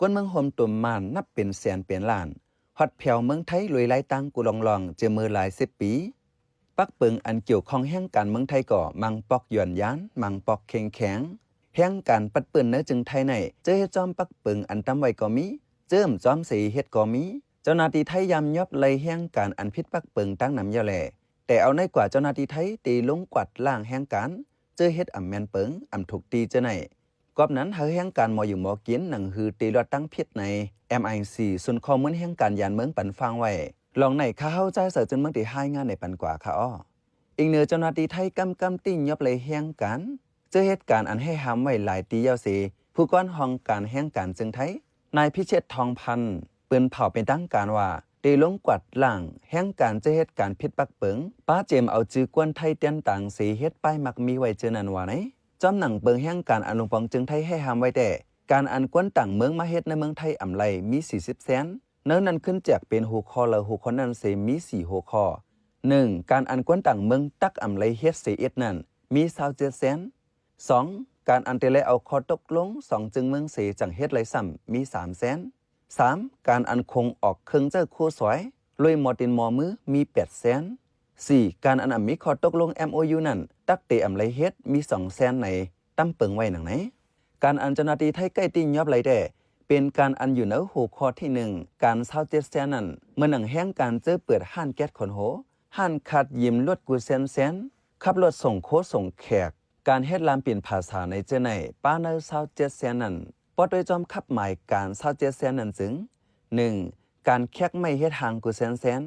ຄົນເມືອງໂຮມຕຸມມານນັບເປັນແສນເປັນລ້ານ ຮອດແຜ່ວເມືອງໄທລຸຍລາຍຕ່າງກູ່ລ່ອງໆ ເຈີມືຫຼາຍສິບປີ. ປັກເປິງອັນກ່ຽວຂ້ອງແຮງການເມືອງໄທກໍມັງປອກຢວນຢານ, ມັງປອກເຄັ່ງແຂງ. ແຮງການປັດປືນໃນຈຶ່ງໄທໃນ ເຈີເຮັດຈອມປັກເປິງອັນຕຳໄວ້ກໍມີ, ເຈີມຈອມເສເຮັດກໍມີ. ເຈົ້າໜ້າທີ່ໄທຢ່າມຍອບໄລ່ແຮງການອັນຜິດປັກເປິງຕາງນຳຢ່າແລ, ແຕ່ເອົາໃນກວ່າເຈົ້າໜ້າທີ່ໄທເຕລົງກວາດລ້າງແຮງການ ເຈີເຮັດອຳແມ່ນເປິງ, ອຳຖືກທີ່ເຈີໃນ. ກອບນັ້ນ ໃຫ້ແຮງການໝໍຢູ່ໝໍກິນ ໜັງຮືເຕລອດຕັ້ງຜິດໃນ ເອັມໄອຊີ ສູນຂໍ້ມູນແຮງການຢານເມືອງປັນຟັງໄວ້. ລອງໃນຂ້າເຮົາ ຈ່າຍສາຍຈນເມືອງ ທີ່ຮາຍງານໃນປັນກວ່າຄ່າອໍ. ອີງເໜືອເຈົ້າໜ້າທີ່ໄທກຳກຳຕິຍອບໄລ່ແຮງການ ເຈີເຮັດການອັນໃຫ້ຫ້າມໄວ້ຫຼາຍຕີຍາວເສ, ຜູ້ກ້ອນຫ້ອງການແຮງການເຊິ່ງໄທ ນາຍພິເຊດ ທອງພັນ ເປີນເຜົາເປັນທາງການວ່າ ເຕລົງກວາດລ້າງແຮງການເຈີເຮັດການຜິດປັກເປິງ, ປະເຈີມເອົາຈື່ກວນໄທຕຽນຕ່າງເສເຮັດປ້າຍມັກມີໄວ້ເຈີນັ້ນວ່າໃນ. ຈອມໜັງເປິງແຮງການອັນຫຼົງປອງຈຶ່ງໄທໃຫ້ຫ້າມໄວ້ແຕ່ ການອັນກວນຕ່າງເມືອງມາເຮັດໃນເມືອງໄທອຳໄລມີສີ່ສິບແສນ. ໃນນັ້ນຂຶ້ນແຈກເປັນຫົວຂໍ້ລະຫົວຂໍ້ນັ້ນເສມີສີ່ຫົວຂໍ້. ໜຶ່ງ ການອັນກວນຕ່າງເມືອງຕັກອຳໄລເຮັດເສເອັດນັ້ນມີຊາວເຈັດແສນ. ສອງ ການອັນເຕໄລເອົາຂໍ້ຕົກລົງສອງຈຶ່ງເມືອງເສຈັ່ງເຮັດໄລຊ້ຳມີສາມແສນ. ສາມ ການອັນຄົງອອກເຄື່ອງໃຊ້ໂຄສອຍ ໂລຍໝໍຕີນໝໍມືມີແປດແສນ. ສີ່ ການອັນອຳມີຂໍ້ຕົກລົງ ເອັມໂອຢູ ນັ້ນ ຕັກເຕອຳໄລເຮັດມີສອງແສນໃນ ຕຳເປິງໄວ້ໜັງໃນ. ການອັນເຈົ້າໜ້າທີ່ໄທໃກ້ຕິຍອບໄລ່ແຕ່ ເປັນການອັນຢູ່ໃນຫົວຂໍ້ທີໜຶ່ງ ການຊາວເຈັດແສນນັ້ນ ເໝືອນໜັງແຮງການເຈີເປີດຮ້ານແກັດຂົນໂຮ, ຮ້ານຂັດຍິມລົດກູ່ແສນແສນ, ຂັບລົດສົ່ງໂຄສົ່ງແຂກ, ການເຮັດລາມປິ່ນຜາສາໃນເຈີໃນ ປາໃນຊາວເຈັດແສນນັ້ນ ປະໂດຍຈອມຂັບໝາຍການຊາວເຈັດແສນນັ້ນຈຶ່ງ ໜຶ່ງ ການແຄກໄມ້ເຮັດຮ່າງກູ່ແສນແສນ.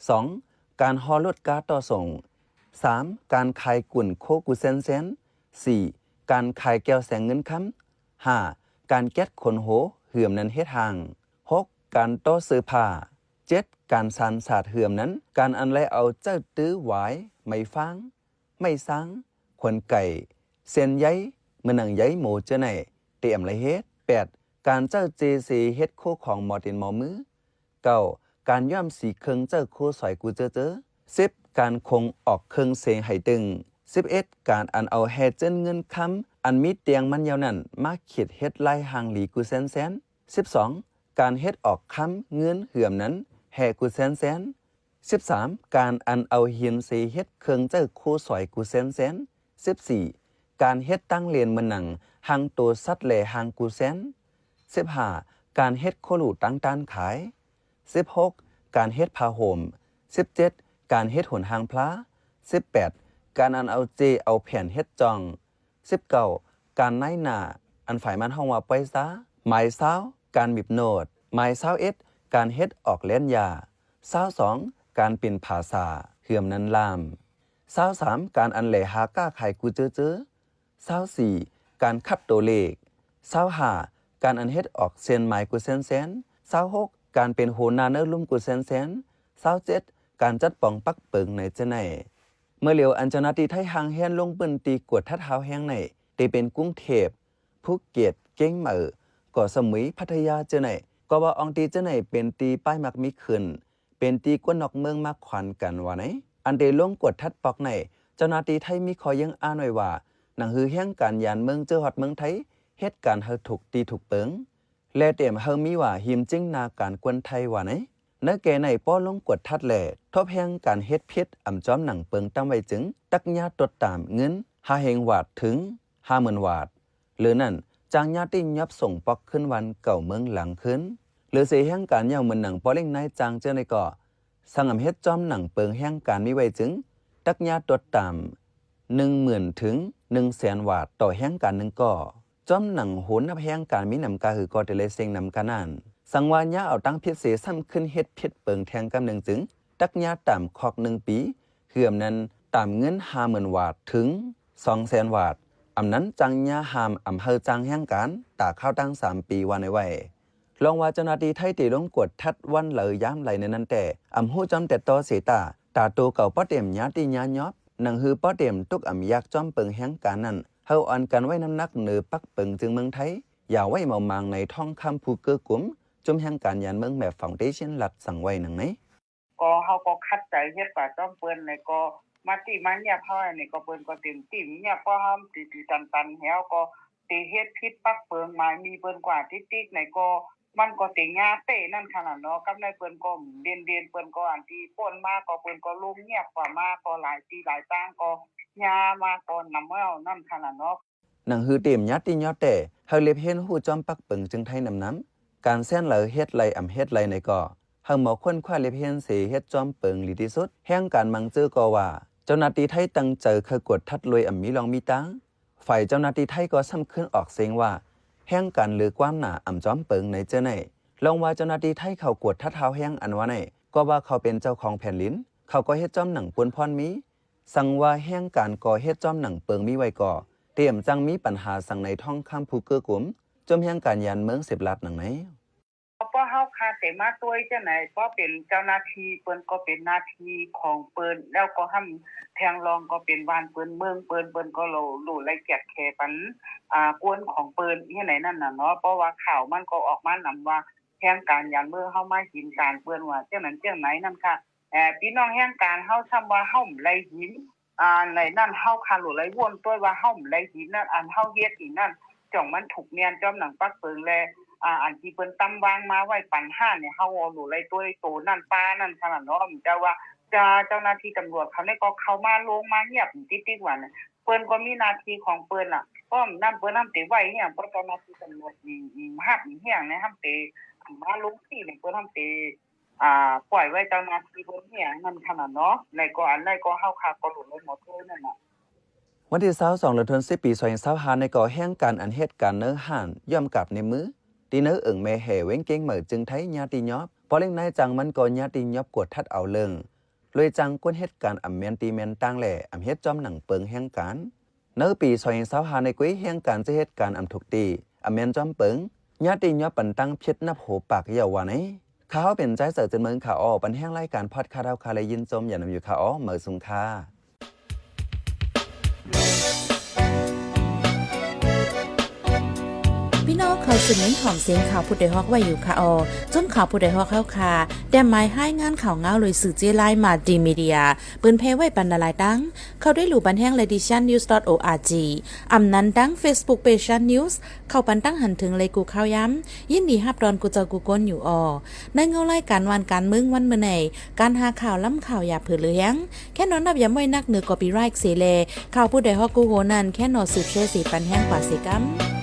ສອງ ການຫໍ່ລົດກາຕໍ່ສົ່ງ. ສາມ ການຂາຍກຸນໂຄກູ່ແສນແສນ. ສີ່ ການຂາຍແກ້ວແສງເງິນຄຳ. ຫ້າ ການແກັດຂົນໂຮເຫືອມນັ້ນເຮັດຮ່າງ. ຫົກ ການຕໍ່ເສື້ອຜ້າ. ເຈັດ ການສານສາດເຫືອມນັ້ນ ການອັນໄລເອົາເຈົ້າຕື້ຫວາຍ, ໄມ້ຟາງ, ໄມ້ຊາງ, ຂົນໄກ່, ເສັ້ນໃຍ, ເໝືອນໜັງໃຍໝູເຈີໃນ ເຕອຳໄລເຮັດ. ແປດ ການເຈົ້າເຈເສເຮັດໂຄຂອງໝໍຕີນໝໍມື. ເກົ້າ ການຍ້ອມສີເຄື່ອງເຈົ້າໂຄສອຍກູ່ເຈີເຈີ. ສິບ ການຄົງອອກເຄື່ອງເສໄຫຕຶງ. ສິບເອັດ ການອັນເອົາແຮ່ເຈີນເງິນຄຳ ອັນມີຕຽງມັນຍາວນັ້ນ ມາຂິດເຮັດລາຍຮ່າງຫຼີກູ່ແສນແສນ. ສິບສອງ ການເຮັດອອກຄຳເງິນເຫືອມນັ້ນ ແຮ່ກູ່ແສນແສນ. ສິບສາມ ການອັນເອົາຫີນເສເຮັດເຄື່ອງເຈົ້າໂຄສອຍກູ່ແສນແສນ. ສິບສີ່ ການເຮັດຕັ້ງເລນເໝືອນໜັງຮ່າງໂຕສັດແລຮ່າງກູ່ແສນ. ສິບຫ້າ ການເຮັດໂຄຫຼູຕັ້ງຕ້ານຂາຍ. ສິບຫົກ ການເຮັດຜ້າຫົ່ມ. ສິບເຈັດ ການເຮັດຫົນຮ່າງພລາ. ສິບແປດ ການອັນເອົາເຈເອົາແຜ່ນເຮັດຈ່ອງ. ສິບເກົ້າ ການນາຍໜ້າ ອັນຝາຍມັນຮ້ອງວ່າປ່ອຍຊາ. ໝາຍຊາວ ການບີບໂນດ. ໝາຍຊາວເອັດ ການເຮັດອອກແລ່ນຢາ. ຊາວສອງ ການປິ່ນຜາສາ ເຫືອມນັນລາມ. ຊາວສາມ ການອັນແລຫາຄ້າຂາຍກູ່ເຈີເຈີ. ຊາວສີ່ ການຂັບໂຕເລກ. ຊາວຫ້າ ການອັນເຮັດອອກເສັ້ນໝາຍກູ່ແສນແສນ. ຊາວຫົກ ການເປັນຫົວໜ້າເນີລຸ່ມກູ່ແສນແສນ. ຊາວເຈັດ ການຈັດປອງປັກເປິງໃນເຈີໃນ. ເມື່ອຫຼຽວອັນເຈົ້າໜ້າທີ່ໄທຫ່າງແຮ່ນລົງພື້ນທີ່ກວດທັດຮາວແຮງໃນ ເຕເປັນກຸງເທບ, ພູເກັດ, ກຽງໃໝ່, ເກາະສະໝຸຍ, ພັດທະຍາເຈີໃນ ກໍວ່າອອງຕີເຈີໃນເປັນທີ່ປ້າຍມັກມີຂຶ້ນ, ເປັນທີ່ຄົນນອກເມືອງມາຂວັນກັນວ່າໃນ. ອັນເຕລົງກວດທັດປອກໃນ ເຈົ້າໜ້າທີ່ໄທມີຂໍ້ເຢີ້ງອ້ານໄວ້ວ່າ ໜັງຮືແຮງການຢານເມືອງເຈີຮອດເມືອງໄທ ເຮັດການໃຫ້ຖືກທີ່ຖືກເປິງ ແລະ ຕຽມໃຫ້ມີວ່າຫີມຈິງໜ້າການກວນໄທວ່າໃນ. ໃນແກ່ໃນ ປໍລົງກວດທັດ ແລະ ທົບແຮງການເຮັດຜິດອຳຈອມໜັງເປິງຕຳໄວ້ຈຶ່ງ ຕັກຍາຕົດຕາມເງິນຫ້າແສນວາດເຖິງຫ້າໝື່ນວາດ. ເຫຼືອນັ້ນ ຈ້າງຍາຕິຍອບສົ່ງປອກຄືນວັນເກົ່າເມືອງຫຼັງຄືນ. ເຫຼືອເສແຮງການເຍົາເໝືອນໜັງ ປໍເລັ່ງນາຍຈ້າງເຈີໃນກໍ ສັງອຳເຮັດຈອມໜັງເປິງແຮງການມີໄວ້ຈຶ່ງ ຕັກຍາຕົດຕາມໜຶ່ງໝື່ນເຖິງໜຶ່ງແສນວາດຕໍ່ແຮງການໜຶ່ງກໍ. ຈອມໜັງໂຫນນັບແຮງການມີນຳກາຫືອກໍເຕເລເຊັງນຳການນັ້ນ. ສັງວ່າຍາເອົາຕັ້ງຜິດເສຊ້ຳຂຶ້ນເຮັດຜິດເປິງແທງກຳໜຶ່ງຈຶ່ງ ຕັກຍາຕາມຄອກໜຶ່ງປີ ເຫືອມນັ້ນຕາມເງິນຫ້າໝື່ນວາດເຖິງສອງແສນວາດ. ອຳນັ້ນຈ້າງຍາຫ້າມອຳເຮົາຈ້າງແຮງການ ຕາຄາວຕັ້ງສາມປີວ່າໃນໄວ້. ລອງວ່າເຈົ້າໜ້າທີ່ໄທເຕລົງກວດທັດວັນໃດຍາມໃດໃນນັ້ນແຕ່ ອຳຮູ້ຈອມແຕ່ຕໍ່ເສຕາ ຕາໂຕເກົ່າປໍເຕັມຍາຕິຍາຍອບ ໜັງຮືປໍເຕັມຕົກອຳຢາກຈອມເປິງແຮງການນັ້ນ ເຮົາອ່ອນກັນໄວ້ນ້ຳໜັກເໜີປັກເປິງຈຶ່ງເມືອງໄທ ຢ່າໄວ້ເມົາມາງໃນທ້ອງຄຳຜູ້ເກີກກຸມ ຈຸມແຮງການຍານເມືອງແມບຟາວເດເຊັນລັດສັງໄວ້ໜັງໃນ. ກໍເຮົາກໍຂັດໃຈເຮັດການຈອມເພິ່ນນີ້ ກໍມາຕິມາຍຽບເຮົາອັນນີ້ ກໍເພິ່ນກໍເຕັມທີ່ຍຽບ ເພາະເຮົາຕິຕິຕັນຕັນແຮວ ກໍ ເຮັດຜິດປັກເປິງມາມີເພິ່ນກວ່າຕິດໆໃນກໍ ມັນກໍເຕັງຍາເຕະນັ້ນຂະໜາດເນາະ ກັບໃນເພິ່ນກໍເດັ່ນໆ ເພິ່ນກໍອັນທີ່ປົນມາກໍເພິ່ນກໍລົງງຽບກວ່າມາກໍຫຼາຍຕີຫຼາຍຕາງກໍຍາມາກ່ອນນຳເອົານັ້ນຂະໜາດເນາະ. ໜັງສືຕຽມຍາຕິຍອບແຕ່ ໃຫ້ເລັບເຫັນຮູ້ຈອມປັກເປິງຈຶ່ງໄທນຳນຳ ການແຊນໄຫຼເຮັດໄລອຳເຮັດໄລໃນກໍ ໃຫ້ໝໍຄົ້ນຄວ້າເລັບເຫັນເສເຮັດຈອມເປິງຫຼີທີ່ສຸດ. ແຮງການມັງຈື່ກໍວ່າ ເຈົ້າໜ້າທີ່ໄທຕັ້ງໃຈເຂົ້າກວດທັດໂດຍອຳມີລ່ອງມີຕາງ. ຝ່າຍເຈົ້າໜ້າທີ່ໄທກໍຊ້ຳຄືນອອກເສຍງວ່າ ແຮງການຫຼືຄວາມໜາອຳຈອມເປິງໃນເຈີໃນ ລອງວ່າເຈົ້າໜ້າທີ່ໄທເຂົ້າກວດທັດຮາວແຮງອັນວ່າໃນ ກໍວ່າເຂົາເປັນເຈົ້າຂອງແຜ່ນດິນ ເຂົາກໍເຮັດຈອມໜັງປຸນພອນມີ ສັງວ່າແຮງການກໍເຮັດຈອມໜັງເປິງມີໄວ້ກໍ ຕຽມຈັ່ງມີປັນຫາສັງໃນທ້ອງຄຳຜູ້ເກີ້ກຸມ ຈົມແຮງການຍານເມືອງເສບລາດໜັງໃນ. ເພາະເຮົາຄາເສມາຕົວຈັ່ງໃດ ເພາະເປັນເຈົ້າໜ້າທີ່ເພິ່ນກໍເປັນໜ້າທີ່ຂອງເພິ່ນ ແລ້ວກໍຫ້ຳແທງລອງກໍເປັນບ້ານເພິ່ນເມືອງເພິ່ນ ເພິ່ນກໍໂລ ໂລໄລກຽດແຄປັນ ອ່າ ກວນຂອງເພິ່ນເຮັດໃດນັ້ນນະເນາະ ເພາະວ່າຂ່າວມັນກໍອອກມານຳວ່າ ແຮງການຍານເມືອງເຮົາມາກິນການເພິ່ນວ່າຈັ່ງນັ້ນຈັ່ງໃດນັ້ນຄ່ະ. ເອີ ພີ່ນ້ອງແຮງການເຮົາຊ້ຳວ່າເຮົາບໍ່ໄດ້ຍິນ ອ່າ ໃນນັ້ນເຮົາຄາໂລໄລວົນຕົວວ່າເຮົາບໍ່ໄດ້ຍິນນັ້ນ ອັນເຮົາເຮັດອີກນັ້ນ ຈ່ອງມັນຖືກແມ່ນຈອມໜັງປັກເປິງແລ ອ່າ ອັນທີ່ເພິ່ນຕຳວາງມາໄວ້ປັນຫ້ານີ້ ເຮົາບໍ່ໂລໄລຕົວໂຕນັ້ນປານັ້ນຂະໜາດເນາະ. ແຕ່ວ່າຈະ ເຈົ້າໜ້າທີ່ຕຳຫຼວດເຂົານີ້ກໍເຂົ້າມາລົງມາງຽບຕິດໆວ່າ ເພິ່ນກໍມີໜ້າທີ່ຂອງເພິ່ນລະ ເພາະນັ້ນເພິ່ນນຳແຕ່ໄວ້ຫຍັງ ເພາະເຈົ້າໜ້າທີ່ຕຳຫຼວດນີ້ຮັບອີ່ຫຍັງໃນນຳແຕ່ມາລົງທີ່ນີ້ ເພິ່ນນຳແຕ່ ອ່າ ປ່ອຍໄວ້ເຈົ້າໜ້າທີ່ເພິ່ນເຮັດຫຍັງນັ້ນຂະໜາດເນາະ. ໃນກໍອັນໃດກໍເຮົາຄາກໍລົງໄດ້ໝົດເລີຍນັ້ນນະ. ວັນທີຊາວສອງ ເດືອນສິບ ປີສອງພັນຊາວຫ້າ ໃນກໍແຮງການອັນເຮັດການໃນຮ້ານຍ້ອມກາບໃນມື ທີ່ໃນເອີ່ງແມ່ແຮ່ ແຂວງກຽງໃໝ່ ຈຶ່ງໄທຍາດຕິຍອບ ພໍເລັງນາຍຈ້າງມັນກໍຍາດຕິຍອບກວດທັດເອົາເລື່ອງ ໂດຍຈ້າງຄົນເຮັດການອຳແມ່ນຕີແມ່ນຕ່າງແລ ອຳເຮັດຈອມໜັງເປິງແຮງການ. ໃນປີສອງພັນຊາວຫ້າ ໃນກຸ້ຍແຮງການຈະເຮັດການອຳທຸກຕີ ອຳແມ່ນຈອມເປິງ ຍາດຕິຍອບປັນຕັ້ງຜິດນັບໂຫປາກເຍົາວ່າໃນ. ຂ້າເຮົາເປັນໃຈເສີເຈີນເມືອງ ຂ້າອໍ ບັນແຮງລາຍການພອດຄາດເຮົາຄາໄດ້ຍິນຊົມ ຢ່ານຳຢູ່ ຂ້າອໍ ເໝີຍສຸງຄ່າ. ພີ່ນ້ອງເຂົ້າສູ່ເມັນຫອມເສງຂ່າວຜູ້ໃດຮອກໄວ້ຢູ່ ຂ້າອໍ. ຈຸ້ມຂ່າວຜູ້ໃດຮອກເຮົາຄາ ແຕ້ມໝາຍຮາຍງານຂ່າວງາວໂດຍສື່ເຈ້ລາຍ Multimedia ເປີນແຜ່ໄວ້ປັນຫຼາຍໆຕັ້ງ ເຂົ້າໄດ້ຫຼູບັນແຮງ Ladition News dot org ອຳນັ້ນທັງ Facebook Page Shan News ເຂົ້າປັນຕັ້ງຫັນເຖິງໄລກູ່ຂ່າວຍາມ ຍິນດີຮັບຕ້ອນກູ່ເຈົ້າກູ່ຄົນຢູ່ອໍ. ໃນເງົາລາຍການຫວ່ານການເມືອງວັນມື້ໃນ ການຫາຂ່າວລ້ຳຂ່າວຢ່າເຜີເຫຼືອແຮງ ແຄນນອນອນນັບຢາມໄວ້ນັກເໜືອ copyright ເສແລ ຂ່າວຜູ້ໃດຮອກກູ່ໂຮນັ້ນ ແຄນນອສືບແຊເສປັນແຮງກວ່າເສກຳ.